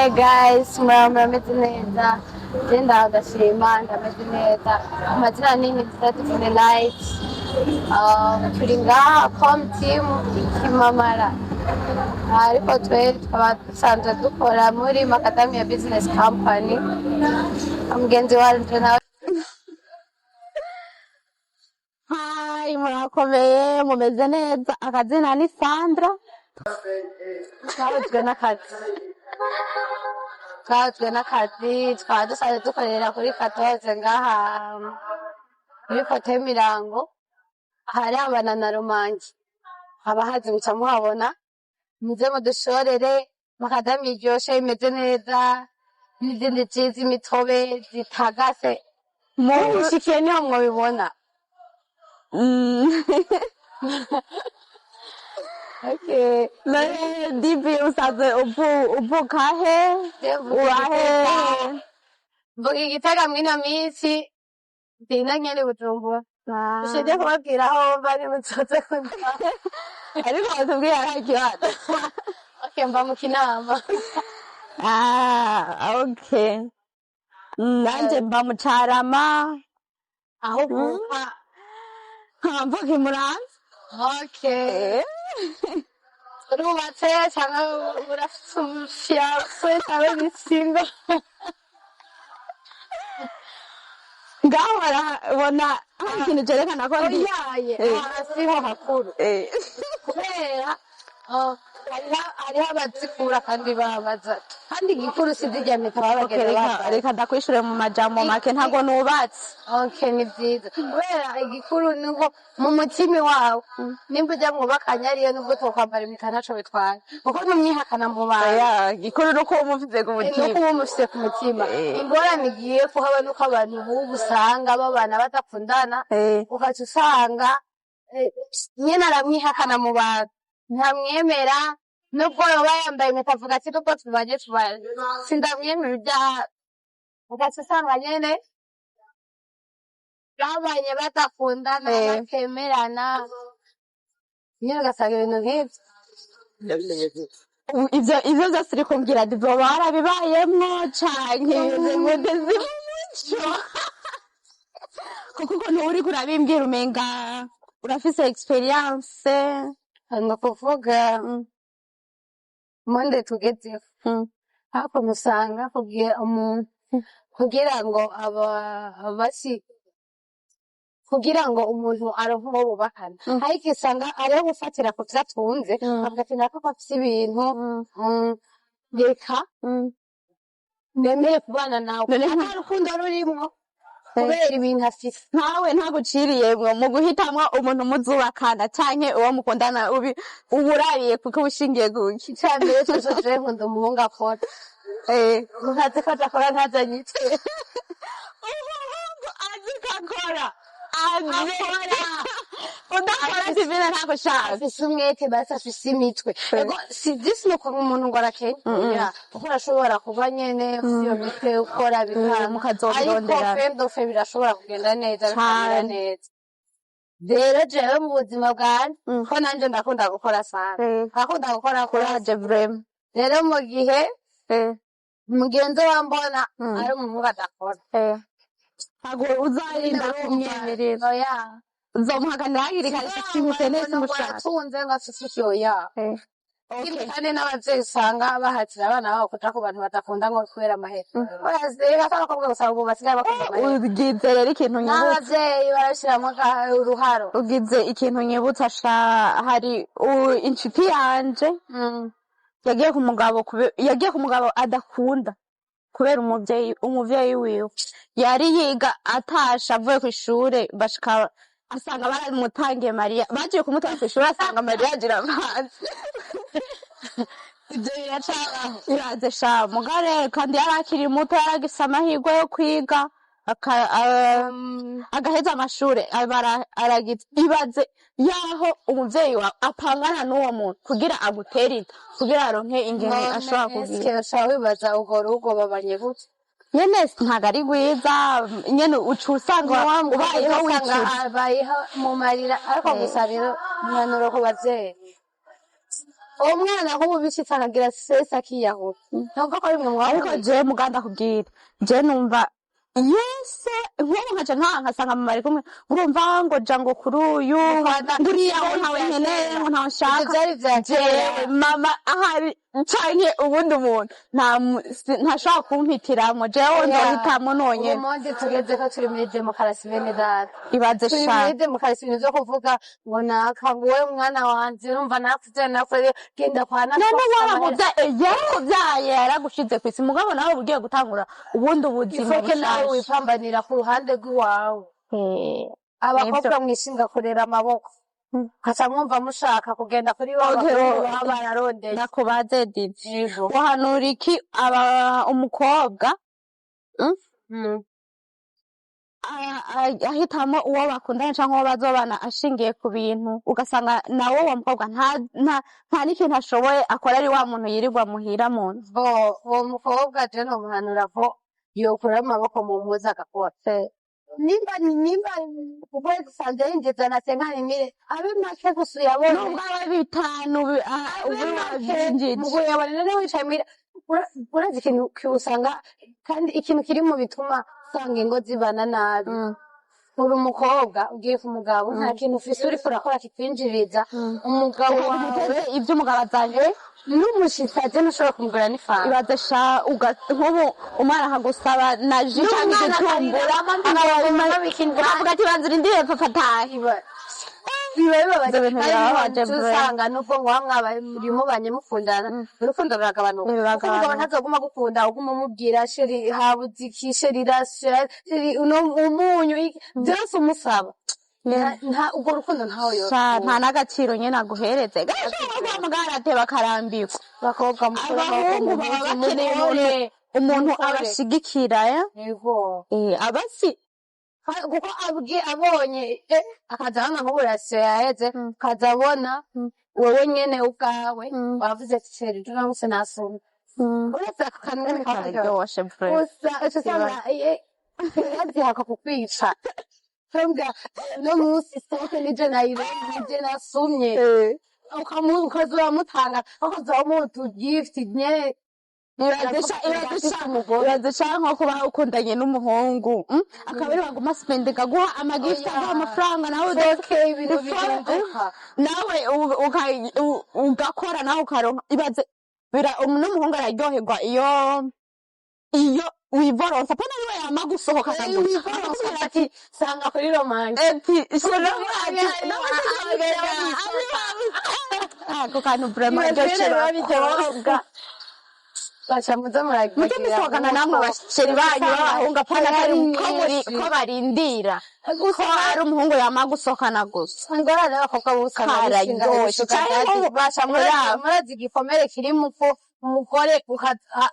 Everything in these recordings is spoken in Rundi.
Hi guys, muraba murameze neza? Je ndagashima, ndameze neza. Amazina ni Nziza Divine Light. Turi ngaha com team Ikimamara, ariko twe tukaba dusanzwe dukora muri Macadamia Business Company. Mugenzi wanje nawe. Hi, murakomeye, mumeze neza? Akazina ni Sandra. Twahujwe n'akazi, twahujwe n'akazi. Tukaba dusanzwe dukorera kuri 14 ngaha muri côté Mirango, hari abana na Rumange, abahazi muca muhabona. Muze mudushorere makadami iryoshe, imeze neza, n'izindi jus, imitobe zitagase. Mushikiye niho mwobibona. Okay. None Divi, usanzwe uvuka he? Uba he? Mvuga Igitega. Mw'ino minsi ndina nyene Bujumbura. Ushinje kubabwira aho mba nimuzoze kundaba. Ariko batubwira nta kibazo. Okay, mba mu Kinama. Ah, okay. Nanje mba mu Carama. Aho uvuka? Mvuka i Muramvya. Okay. Urubatse canke urafise umu fiancé canke ni single? Ngaho barabona hari ikintu cerekana ko ndi Oyaye. Aha siho hakuru. Kubera hariho abazikura kandi babaza, kandi igikuru si zirya mpeta baba Okay, bagenda reka bambaye. Reka ndakwishure mu majambo make, ntago nubatse. Okay, ni vyiza, kubera igikuru nuko mu mutima wawe nimba ujya mwubakanye ariyo, nubwo twokwambara impeta ntaco bitwaye, kuko ntumwihakana mu bantu. Oya, igikuru nuko uba umufise ku Nuko mutima. uba umufise ku mutima. Ingorane igiye kuhaba nuko abantu bubu usanga babana badakundana, ugaca usanga nyene aramwihakana mu bantu, ntamwemera, nubwo yoba yambaye impeta avuga ati: "Nubwo tubanye tubanye, sindamwemera ibyaha." Ugaca usanga nyene babanye badakundana, batemerana nyene, ugasanga ibintu nk'ivyo. Ivyo vyose uri kumbwira, Divo, warabibayemwo canke bimeze gute? Muco, kuko ukuntu uriko urabimbwira umenga urafise experience. Ni ukuvuga monde tugezeho, hakuntu usanga kugira umuntu, kugira ngo aba basi, kugira ngo umuntu aronke uwo bubakana, ariko usanga ariho gufatira ku vyo atunze, avuga ati: "Nako ko afise ibintu, reka nemere kubana nawe." None Ata rukundo rurimwo, kubera ibintu afise. Nkawe ntaguciriyemwo, mu guhitamwo umuntu muzubakana canke uwo mukundana, ubi uba urabiye kuko uba ushingiye kuki? Ica mbere cose, jewe nkunda umuhungu akora. Ntazi ko adakora ntazanyitwe. Umuhungu azi ko akora, azi udakora, Divine ntagushaka. Afise umwete basi, afise imitwe. Ego, si vyisi no kuba umuntu ngo arakenya. Oya, kuko urashobora kuba nyene ufise iyo mitwe, ukora bikanga, ariko Mukazobirondera. fin de birashobora kugenda neza, bikamera Cane. neza. Rero jewe mu buzima bwanje, ko nanje ndakunda gukora sana, ndakunda gukora. Courage vraiment. Rero mu gihe mugenzi wambona ari umuhungu adakora, Ntabwo uzarinda kumwemerera? Oya. Uzomuhakanira hakiri kare: "Simukeneye, simushaka." Aratunze ngo afise iki? Oya. Ikindi kandi, n'abavyeyi usanga bahatira abana babo kuja ku bantu badakunda ngo kubera amahera. Oya, reka, ko abakobwa gusa ubu basigaye bakunda amahera. Ugize rero ikintu nyibutsa. N'abavyeyi barabishiramwo uruharo. Ugize ikintu nyibutsa sha. Hari inshuti yanje yagiye ku mugabo yagiye ku mugabo adakunda kubera umuvyeyi wiwe. Yari yiga, atashe avuye kw'ishure, bashika asanga baramutangiye mariya, bagiye kumutanga kw'ishure asanga mariya iravanze. Ivyo biracabaho. Iraze sha. Mugare kandi yari akiri muto, yaragise amahirwe yo kwiga agaheza amashure, aba aragize. Ibaze yaho umuvyeyi wawe apangana n'uwo muntu kugira agutere inda, kugira aronke ingene ashobora None kugira. eske ushobora wibaza urwo rugo babanye gute? Nyene ntabwo ari rwiza nyene, uca usanga ubayeho usanga wicuza. Abayeho mu marira. Ariko gusa rero impanuro ku bavyeyi. Uwo mwana nk'ubu bishitse akagira stress akiyahura, ntumva ko ari mwe Ariko mwahuye. Jewe muganda kubwira, je numva yese nk'ubu nkaca nkasanga mama ari kumwe, urumva ngo ja ngo kuri uyu, nguriya ngo ntawe nkeneye, ngo ntawe Ivyo nshaka. vyari vya Jewe kera. Mama ahari canke ubundi muntu ntashobora kumpitiramwo, jewe Oya, nzohitamwo ubu nonyene. Monde tugeze ko turi muri demokarasi, bene data. Ibaze Turi sha. muri demokarasi, ibintu vyo kuvuga ngo naka, ngo wowe mwana wanje, urumva nakuvyaye, nakuze, genda kwa naka None ufise amahera. waramuvyaye, yarakuvyaye, yaragushize kw'isi, mugabo nawe uba ugiye gutangura ubundi buzima Il faut que nawe bushasha. wipambanira ku ruhande rw'iwawe. Nivyo. Abakobwa mwishinga kurera amaboko, ukaca mwumva mushaka kugenda kuri ba Okay, bahungu baba bararondeye. Ndakubaze, Didi. Yego. Uhanura iki aba umukobwa ahitamo uwo bakundana canke uwo bazobana ashingiye ku bintu, ugasanga nawe uwo mukobwa nta n'ikintu ashoboye akora, ari wa muntu yirirwa muhira mu nzu? Bo uwo mukobwa je nomuhanura ko yokura amaboko mu mpuzu agakora. Nimba ukwezi usanze yinjiza na 50 000, abe make gusa uyabone. Nubwo aba 5 Abe ube make wavyinjije. Mu kuyabona rero wicaye muhira, urazi ikintu usanga, kandi ikintu kiri mu bituma usanga ingo zibana nabi, uri umukobwa ugiye ku mugabo, nta kintu ufise uriko urakora kikwinjiriza, umugabo wawe Umuteze ivyo umugabo azanye. N'umushitsi aje ntushobora kumugura n'ifanta. Ibaze sha, nk'ubu umwana akagusaba na jus canke N'umwana igitumbura, akarira, mama bikintu. Ukavuga ati banza urindire papa atahe. Biba bibabaje. Ivyo bintu Kandi birababaje niho bre. usanga nubwo ngo mwabaye muri mubanye mukundana, urukundo ruragabanuka, kuko Ruragabanuka. umugabo ntazoguma agukunda uguma umubwira: "Chéri, habuze iki? Chéri, rasha, chéri, uno umunyu," iki, byose umusaba. Nta urwo rukundo ntawe Sha, nta yokura. N'agaciro nyene aguhereze gashobora kuba mugabo arateba akarambirwa. Bakobwa, mukure amaboko Abahungu mu baba mpuzu, bakeneye umuntu mukore, umuntu mukore. Abashigikira ya. Yego. Abasi Kuko abonye akaza abona nk'ubu ration yaheze, akaza abona wewe nyene ubwawe wavuze ati: "Chéri, ejo uramutse nasumye." Uretse ako kantu nyene kaba karyoshe. Kararyoshe bre. Gusa uca usanga bazihaka kukwica. Mbwa no munsi stock nije nayironse, nije nasumye. Ukaza uramutanga, ukaza uramuha utugift nyene. Ibaze Umugore. Sha, nko kuba ukundanye n'umuhungu, akaba ari waguma spendinga aguha amagift, Oya. aguha amafaranga, nawe Foke ibintu bihinduka. Nawe ugakora, nawe ukaronka. Ibaze n'umuhungu araryoherwa iyo wivoronsa, apana ariwe yama gusohoka akaguca. Wivoronsa ati: "Sanga kuri romance." Ati shira, ako kantu vraiment Ibaze karyoshe. rero biba Bakobwa, Basha muze muragira. Mujye musohokana namwe bachéri banyu b'abahungu, apana ko ko muri ko barindira ko ari umuhungu yama gusohokana gusa. Ingorane y'abakobwa bose. Kararyoshe. Canke nk'ubu Basha, muraba. Murazi igikomere kiri muko umugore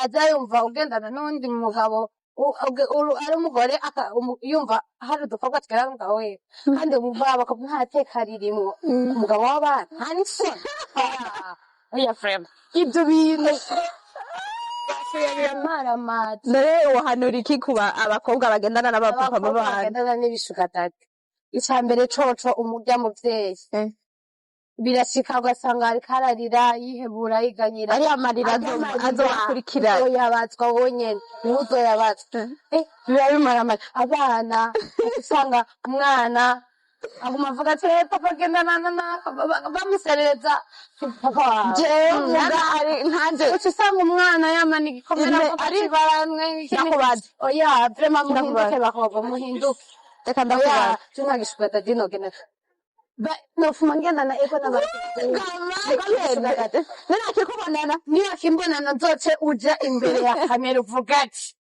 aza yumva ugendana n'uwundi mugabo, ari umugore yumva hari udukobwa tugera n'umugabo wiwe, kandi umva abakobwa nta teka ririmwo umugabo w'abana, nta n'isoni. Oya, vraiment, ibyo bintu biramaramaza. None uhanura iki kuba abakobwa bagendana n'abapapa Abakobwa b'abana? Bagendana n'ibisugar daddy, ica mbere coco umurya muvyeyi, birashika ugasanga ariko ararira, yihebura, yiganyira. Ariya marira azobakurikira. Uzoyabazwa wonyene, niwe uzoyabazwa. Biba bimaramaza abana, usanga umwana aguma avuga ati: "Papa gendana na naka," bamuserereza papa wawe. Jewe mugari nkanje Uca usanga umwana yamana igikomere, avuga ati baramwe. Ndakubaza. Oya, vraiment, Ndakubaza. muhinduke bakobwa, muhinduke. Reka Oya. ndakubaza. Je nta gisugar daddy nogenda, nofuma ngendana ego n'abantu. None akikubonana? Niba nzoce uja imbere ya kamera uvuga ati: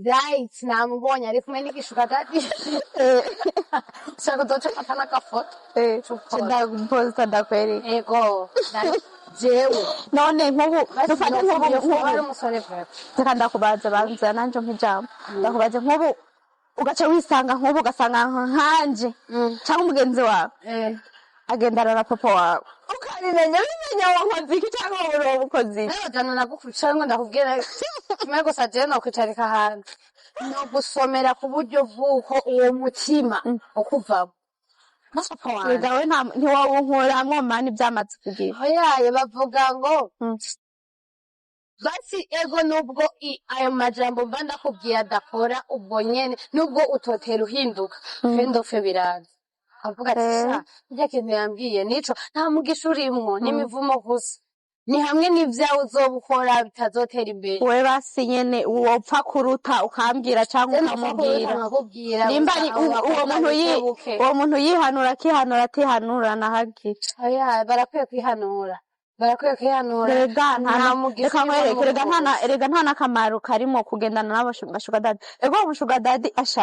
"Right, namubonye ari kumwe n'igisugar daddy." Ushaka uzoce ufata n'agafoto. Ndaposta, ndakwereka. Ego, jewe None nk'ubu dufate nk'ubu ari nk'ubu umusore vraiment. Reka ndakubaza, banza nanje nk'ijambo, ndakubaza nk'ubu ugaca wisanga nk'ubu ugasanga nkanje cyangwa umugenzi wawe agendana na papa wawe, ukabimenya, bimenya wankoze iki cyangwa wowe ukoze iki? Nawe jana nagukuca ngo ndakubwira kimwe gusa: jewe nokwicarika ahantu no gusomera ku buryo bw'uko uwo mutima ukuvamo. Na papa wanje. Erega we ntiwawunkuramwo mani, byamaze kugira. Oyaye, bavuga ngo basi ego, nubwo ayo majambo mba ndakubwiye adakora ubwo nyene, nubwo utotera uhinduka, fendofe biraza avuga ati: "Sha, kirya kintu yambwiye nico, nta mugisha urimwo, n'imivumo gusa, ni hamwe n'ivyawe uzoba ukora bitazotera imbere." We basi nyene wopfa kuruta ukambwira canke Je nopfa kuruta ukamubwira. nkakubwira Nimba gusa ari abo uwo bakobwa muntu bikebuke. Uwo muntu yihanura, akihanura, atihanura nahagira. Oya, barakwiye kwihanura, barakwiye kwihanura. Erega nta Nta mugisha reka urimo nkwereke, erega nta na n'ubuvuzi. Erega nta n'akamaro karimo kugendana n'aba sugar daddy. Ego, umu sugar daddy asha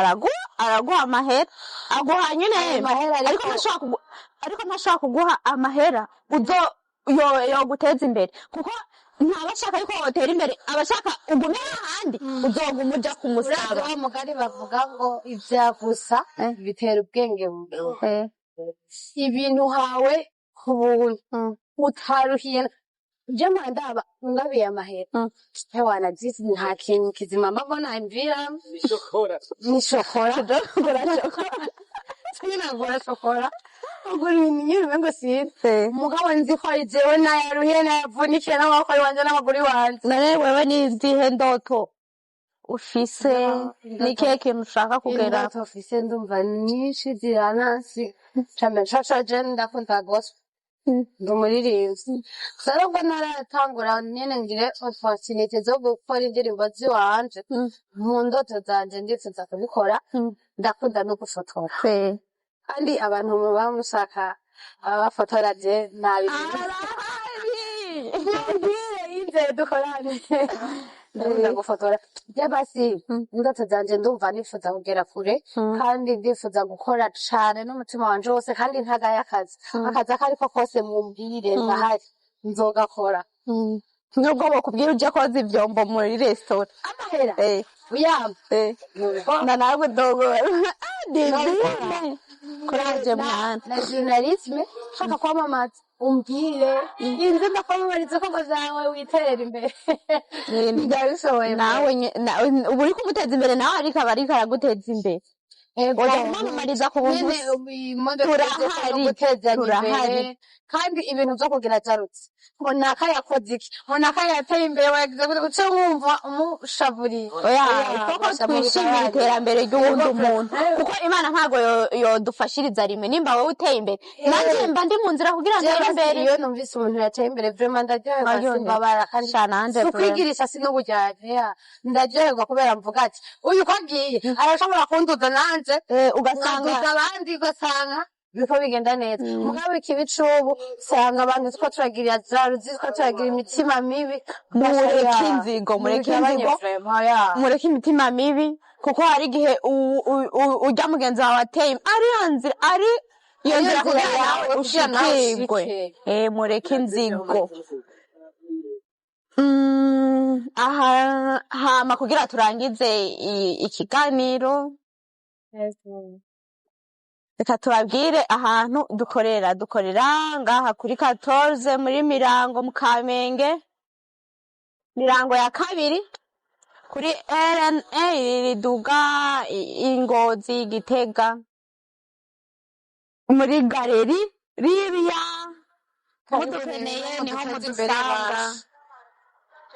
araguha amahera, aguha nyine Ayo mahera ariko ariko ariko ntashobora kuguha amahera uzo yo yoguteza imbere, kuko ntaba ashaka yuko wotera imbere, aba ashaka ugume hahandi uzoguma uja Urazi kumusaba. wa mugani bavuga ngo ivya gusa bitera ubwenge buke. Ibintu uhawe ku buntu utaruhiye, je ndaba ngabiye amahera, hewana jisi nta kintu kizima mbabona mvira ni shokora. Tujya shokora. Nyine ngura shokora, ugura ibintu nyine umengo sinzi. Mugabo nzi ko ari jewe nayaruhiye, nayavunikiye n'amaboko iwanje n'amaguru iwanje. None wewe ni izihe ndoto ufise? Indoto Ni ikihe kintu ushaka kugeraho? Indoto mfise ndumva nyinshi ziranansi cane nshasha. Je ndakunda gospel, ndi umuririmbyi gusa nubwo ntaratangura nyene ngire opportunity zo gukora indirimbo ziwanje. Mu ndoto zanje ndifuza kubikora. Ndakunda no gufotora, kandi abantu muba mushaka abafotora, je nabimenye. Arahari. Mubwire inze dukorane. Ndakunda gufotora. Je basi indoto zanje ndumva nifuza kugera kure, kandi ndifuza gukora cane n'umutima wanje wose, kandi ntagaye akazi. Akazi ako ariko kose mumbwire, ndahari, nzogakora. Nubwo bokubwira uje koza ivyombo muri resitora. Amahera uyampa, nobikora. Na nawe dogora Nobikora. divine, kuraje Na, mwana. na journalisme, ushaka kwamamaza umbwire, inze ndakwamamariza ibikorwa vyawe, witerera imbere, ndabishoboye. Nawe uba uri kumuteza imbere, nawe ariko aba ariko araguteza imbere. Ego. Oja kumwamamariza ku buntu. Nyene imodoka igezweho no Turahari. gutezanya Turahari. imbere, kandi ibintu vyo kugira jarutse ngo naka yakoze iki, ngo naka yateye imbere, wagize gute, uce wumva umushavuriye. Oya. Oya, Koko bashavura twishimira abandi. iterambere ry'uwundi Ego. muntu, kuko Imana ntabwo yodufashiriza rimwe. Nimba wowe uteye imbere, nanjye mba ndi mu nzira kugira ngo Jewe ntere basi imbere. iyo numvise umuntu yateye imbere, vraiment ndaryoherwa, Nkaryoherwa. simbabara kandi Sha, nanje si ukwigirisha, si n'uburyarya, ndaryoherwa kubera mvuga ati uyu uko agiye arashobora kunduza nanje, Ugasanga nkaduza abandi, ugasanga biriko bigenda neza. Mugabo ikibi c'ubu, usanga abantu two turagirira jalousie, two turagira imitima mibi. Mureke inzigo, mureke Mubigabanye. inzigo. Vraiment, ya. Mureke imitima mibi, kuko hari igihe urya mugenzi wawe ateye ari iyo nzira, ari iyo Ariyo nzira nzira kugira nawe yawe kugira nawe ushikirwe. ushike. Mureke inzigo. Aha hama kugira turangize ikiganiro, reka tubabwire ahantu dukorera. Dukorera ngaha kuri 14 muri Mirango, mu Kamenge, Mirango ya kabiri, kuri RNA riduga Ingozi Gitega, muri Galerie Libya. Karibu. Mudukeneye Rero niho muduteze imbere. mudusanga. Basha,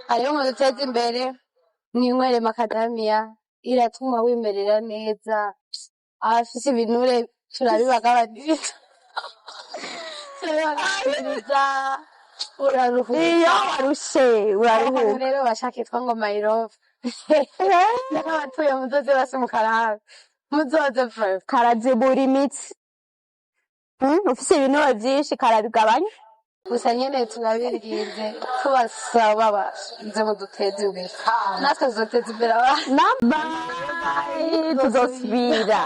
hariho muduteze imbere, mwinywere makadamiya, iratuma wimerera neza. Abafise ibinure turabibagabaniriza, turabibagabaniriza, uraruhuka. Iyo warushe Hari akantu uraruhuka. rero bashaka kitwa ngo my love, n'abatuye muzoze basi mukarabe, muzoze vraiment. Karazibura imitsi. Ufise ibinure vyinshi karabigabanya. Gusa nyene turabinginze, tubasaba basha, muduteze imbere, natwe tuzoteza imbere abandi. Na bye, tuzosubira.